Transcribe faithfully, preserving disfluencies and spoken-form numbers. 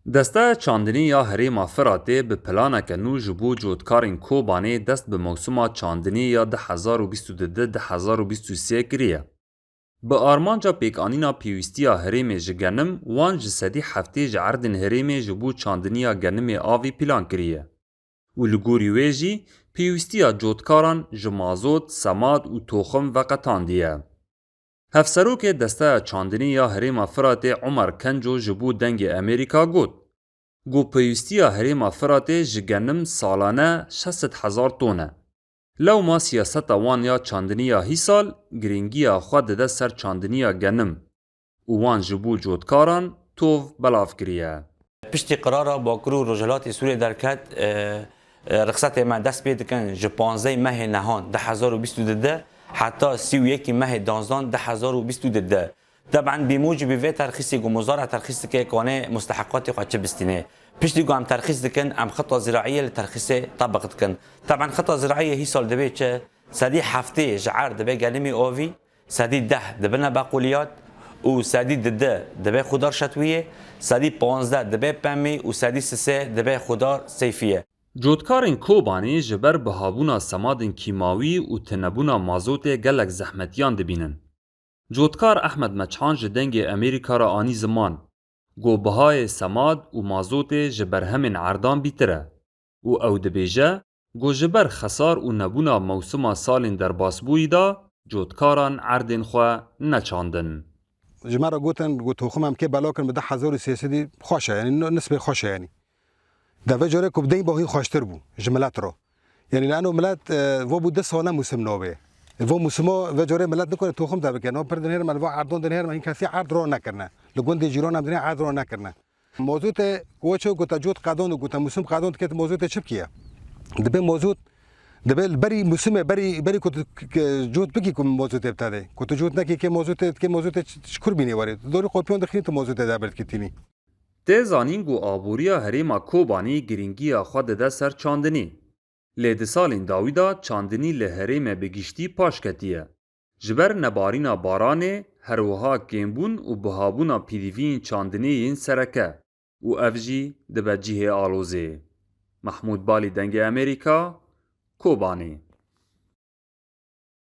Desteya Çandinî ya Herêma Firatê bi planeke nû ji bo cotkarên Kobanê dest bi mewsima çandinî ya du hezar û bîst û du du hezar û bîst û sê kiriye. Bi armanca pêkanîna pêwîstiya herêmê ji genim, wan ji sedî heftê ji erdên herêmê ji bo çandiniya genimê avî plan kiriye û li gorî wê jî pêwîstiya cotkaran ji mazot, semad û toxim veqetandiye. Hevserokê Desteya Çandinî ya Herêma Firatê Omer Kenco ji bo Dengê Amerîka got, ku pêwîstiya Herêma Firatê ji genim salane şeş sed hezar ton e. Lewma siyaseta wan ya çandinî ya hîsal girîngiya xwe dide ser çandiniya genim û wan ji bo cotkaran tov belav kiriye. Piştî qirara Bakur û Rojhilatê Sûriyê derket, e, e, rixsetê me dest pê dikin ji panzdehê mehê nehan du hezar û bîst û du de heta sî û yekî mehê danzdan du hezar û bîst û du de. Teben bi mucibî vê terxîsê ku muzara terxîs dike, kanê musteheqatê xwe çi bistînê. Piştî ku em terxîs dikin, em xita ziraiyê li terxîsê tebiq dikin. Teben xita ziraiyê hîsal divê çi? Sedî heftê ji erd dibe gelimî avî, sedî deh dibine bequliyat û sedî dide dibe xudar şetwiyê, sedî panzdeh dibe pemî û sedî sisê dibe xudar seyfiyê. Cotkarên Kobanê ji ber bihabûna semadên kîmawî û tinebûna mazotê gelek zehmetiyan dibînin. Cotkar Ehmed Meçhan ji Dengê Amerîka re anî ziman, ku bihayê semad û mazotê ji berhemên erdan bîtir e û ew dibêje, ku ji ber xesar û nebûna mewsima salên derbasbûyî de cotkaran erdên xwe neçandin. Ji me re gotin, got, toxim em kê belav kirin bi du hezar û sê sedî xweş e, yanî nisbê xweş e yanî. De vê carê ku bi deng bahî xweştir bû ji milet re. Yanî li eno milet, e, va bû du sal ne mûsim nabê. Va mûsima vê carê milet nikare toxim de bike. No pir dinêrime, li va erdon dinêrime, hîn kesî erd ro nekirine. Li gundê cîran em dinê erd ro nekirine. Mazotê ku we çi gote cot qedon û gote mûsim qedon dike, tu mazotê çi bikiye? Dibe mazot, dibe li berî mûsimê, berî, berî ku tu k-, k-, cot bikî ku mazotê bi te de. Ku tu cot nekî kê mazotê, kê mazotê ç-, ç-, kur bînê werê. Tu dorî qopiyon dixînî tu mazotê de ber dikî tînî. Tê zanîn ku aboriya herêma Kobanî girîngiya xwe dide ser çandinî. Lê di salên dawî de çandinî li herêmê bi giştî paş ketiye. Ji ber nebarîna baranê, her wiha kêmbûn û bihabûna pêdiviyên çandinê yên sereke û ev jî dibe cihê alozê. Mehmûd Balî, Dengê Amerîka, Kobanê.